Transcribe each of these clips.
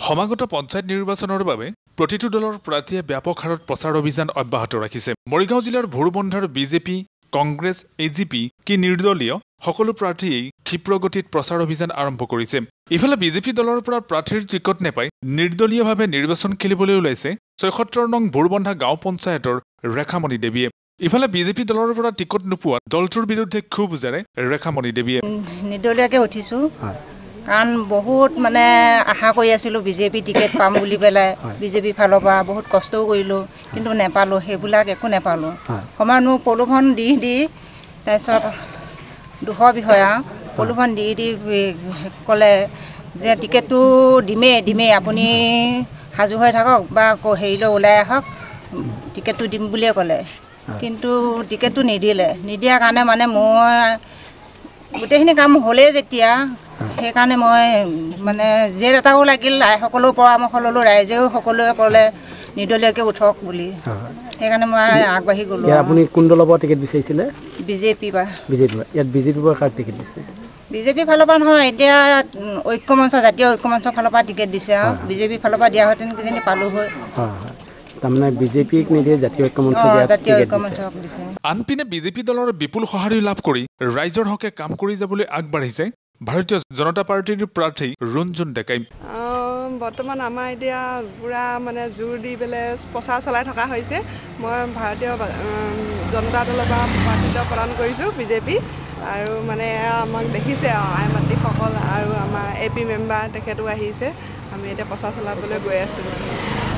সমাগত পঞ্চায়ত নিৰ্বাচনৰ বাবে প্ৰতিটো দলৰ প্ৰাৰ্থীয়ে ব্যাপক হাৰত প্ৰচাৰ অভিযান অব্যাহত ৰাখিছে। মৰিগাঁও জিলাৰ ভোৰবন্ধাৰ বিজেপি, কংগ্ৰেছ, এজিপি কি নিৰ্দলীয় সকলো প্ৰাৰ্থীয়েই ক্ষীপ্ৰ গতিত প্ৰচাৰ অভিযান আৰম্ভ কৰিছে। ইফালে বিজেপি দলৰ পৰা প্ৰাৰ্থীৰ টিকট নেপাই নিৰ্দলীয়ভাৱে নিৰ্বাচন খেলিবলৈ ওলাইছে ৭৬ নং ভোৰবন্ধা গাঁও পঞ্চায়তৰ ৰেখামণি দেৱীয়ে। ইফালে বিজেপি দলৰ পৰা টিকট নোপোৱা দলটোৰ বিৰুদ্ধে ক্ষোভ উজাৰে ৰেখামণি দেৱীয়ে। নিৰ্দলীয়কৈ উঠিছোঁ কাৰণ বহুত মানে আশা কৰি আছিলোঁ বিজেপি টিকেট পাম বুলি পেলাই, বিজেপিৰ ফালৰ পৰা বহুত কষ্টও কৰিলোঁ, কিন্তু নেপালোঁ, সেইবিলাক একো নেপালোঁ। সময়ত মোক প্ৰলোভন দি দি তাৰপিছত দুখৰ বিষয় আৰু প্ৰলোভন দি দি ক'লে যে টিকেটটো দিমেই দিমেই, আপুনি সাজু হৈ থাকক বা হেৰিলৈ ওলাই আহক, টিকেটটো দিম বুলিয়ে ক'লে, কিন্তু টিকেটটো নিদিলে। নিদিয়াৰ কাৰণে মানে মই গোটেইখিনি কাম হ'লেই যেতিয়া, সেইকাৰণে মই মানে জেদ এটাও লাগিল, আইসকলেও পৰামৰ্শ ল'লোঁ, ৰাইজেও সকলোৱে ক'লে নিৰ্দলীয়কৈ উঠক বুলি, সেইকাৰণে মই আগবাঢ়ি গ'লোঁ। আপুনি কোন দলৰ পৰা টিকেট বিচাৰিছিলে? বিজেপি পৰা। বিজেপি পৰা। ইয়াত বিজেপিৰ পৰা কাক টিকেট দিছে? বিজেপিৰ ফালৰ পৰা নহয়, এতিয়া ঐক্যমঞ্চ, জাতীয় ঐক্যমঞ্চৰ ফালৰ পৰা টিকেট দিছে আৰু বিজেপিৰ ফালৰ পৰা দিয়া হেঁতেন কিজানি পালোঁ হয়। তাৰমানে বিজেপিক নিদিয়ে জাতীয় ঐক্যমঞ্চ জাতীয় ঐক্যমঞ্চক দিছে। আনপিনে বিজেপি দলৰ বিপুল সঁহাৰি লাভ কৰি ৰাইজৰ হকে কাম কৰি যাবলৈ আগবাঢ়িছে ভাৰতীয় জনতা পাৰ্টীৰ প্ৰাৰ্থী ৰুণজুন ডেকাই। বৰ্তমান আমাৰ এতিয়া পূৰা মানে জোৰ দি পেলাই প্ৰচাৰ চলাই থকা হৈছে। মই ভাৰতীয় জনতা দলৰ পৰা প্ৰাৰ্থিত্ব প্ৰদান কৰিছোঁ বিজেপি, আৰু মানে আমাক দেখিছে আই মাতৃসকল আৰু আমাৰ এ পি মেম্বাৰ তেখেতো আহিছে। আমি এতিয়া প্ৰচাৰ চলাবলৈ গৈ আছোঁ।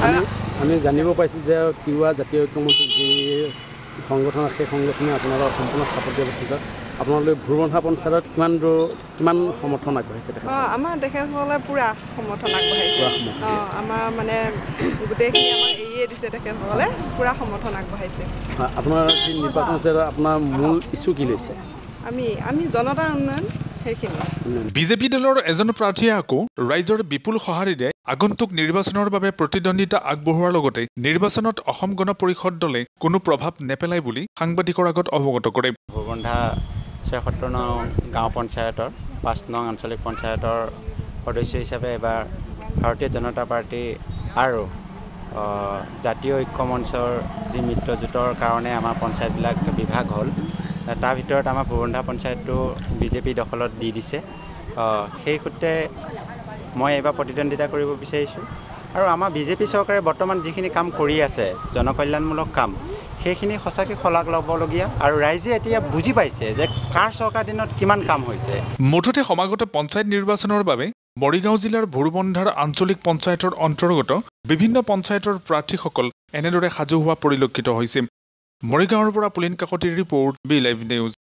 আৰু আমি জানিব পাৰিছোঁ যে তিৱা জাতীয় ঐক্যমঞ্চ যি সংগঠন আছে, সেই সংগঠনে আপোনালোকৰ সম্পূৰ্ণ ছাপোৰ্ট দিয়া বস্তুত আপোনালোকে ভোৰবন্ধা পঞ্চায়তত কিমান দূৰ কিমান সমৰ্থন আগবঢ়াইছে? অঁ, আমাৰ তেখেতসকলে পূৰা সমৰ্থন আগবঢ়াইছে। অঁ, আমাৰ মানে গোটেইখিনি আমাক এৰিয়ে দিছে, তেখেতসকলে পূৰা সমৰ্থন আগবঢ়াইছে। আপোনাৰ যি নিৰ্বাচন আছে, আপোনাৰ মূল ইছ্যু কি লৈছে? আমি আমি জনতাৰ উন্নয়ন, সেইখিনি। বিজেপি দলৰ এজন প্ৰাৰ্থীয়ে আকৌ ৰাইজৰ বিপুল সঁহাৰিৰে আগন্তুক নিৰ্বাচনৰ বাবে প্ৰতিদ্বন্দ্বিতা আগবঢ়োৱাৰ লগতে নিৰ্বাচনত অসম গণ পৰিষদ দলে কোনো প্ৰভাৱ নেপেলায় বুলি সাংবাদিকৰ আগত অৱগত কৰে। ভোৰবন্ধা ৭৬ নং গাঁও পঞ্চায়তৰ ৫ নং আঞ্চলিক পঞ্চায়তৰ সদস্য হিচাপে এবাৰ ভাৰতীয় জনতা পাৰ্টী আৰু জাতীয় ঐক্য মঞ্চৰ যি মিত্ৰজোঁটৰ কাৰণে আমাৰ পঞ্চায়তবিলাক বিভাগ হ'ল, তাৰ ভিতৰত আমাৰ ভোৰবন্ধা পঞ্চায়তটো বিজেপি দখলত দি দিছে। সেই সূত্ৰে মই এইবাৰ প্ৰতিদ্বন্দ্বিতা কৰিব বিচাৰিছোঁ। আৰু আমাৰ বিজেপি চৰকাৰে বৰ্তমান যিখিনি কাম কৰি আছে, জনকল্যাণমূলক কাম, সেইখিনি সঁচাকৈ শলাগ ল'বলগীয়া আৰু ৰাইজে এতিয়া বুজি পাইছে যে কাৰ চৰকাৰ দিনত কিমান কাম হৈছে। মুঠতে সমাগত পঞ্চায়ত নিৰ্বাচনৰ বাবে মৰিগাঁও জিলাৰ ভোৰবন্ধাৰ আঞ্চলিক পঞ্চায়তৰ অন্তৰ্গত বিভিন্ন পঞ্চায়তৰ প্ৰাৰ্থীসকল এনেদৰে সাজু হোৱা পৰিলক্ষিত হৈছে। মৰিগাঁৱৰ পৰা পুলিন কাকতিৰ ৰিপৰ্ট, বি লাইভ নিউজ।